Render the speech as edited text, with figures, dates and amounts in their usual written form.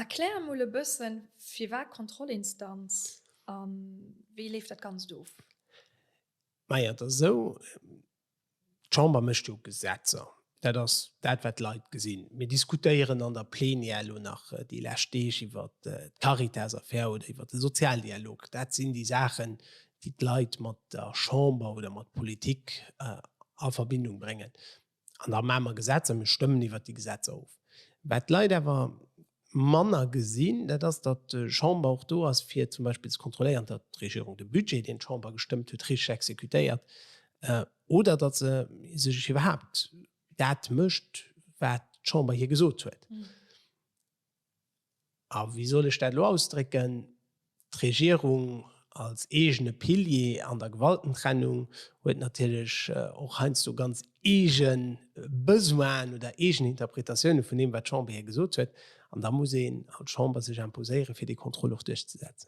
Erklär emol e bëssen, firwat Kontrollinstanz a wéi leeft dat Ganzt of? Maja, et ass esou, d'Chamber mécht jo Gesetzer. Dat ass dat, wat d'Leit gesinn. Mir diskutéieren an der Plenière elo nach déi lescht Deeg iwwert d'Caritas-Affär oder iwwert de Sozialdialog. Dat sinn déi Saachen, déi d'Leit mat der Chamber oder mat Politik a Verbindung bréngen. An da maache mer Gesetzer, mir stëmmen iwwert déi Gesetzer of. Wat d'Leit awer manner gesinn, dat ass, datt d'Chamber och do ass, fir zum Beispill ze kontrolléieren, datt d'Regierung de Budget, deen d'Chamber gestëmmt huet, richteg exekutéiert oder datt se sech iwwerhaapt dat mécht, wat d'Chamber hir gesot huet. A wéi soll ech dat elo ausdrécken, d'Regierung als eegene Pilier an der Gewaltentrennung huet natierlech och heiansdo ganz eege Besoinen oder eegen Interpretatioune vun deem, wat d'Chamber hir gesot huet. An da muss een als Chamber sech imposéieren, fir déi Kontroll och duerchzesetzen.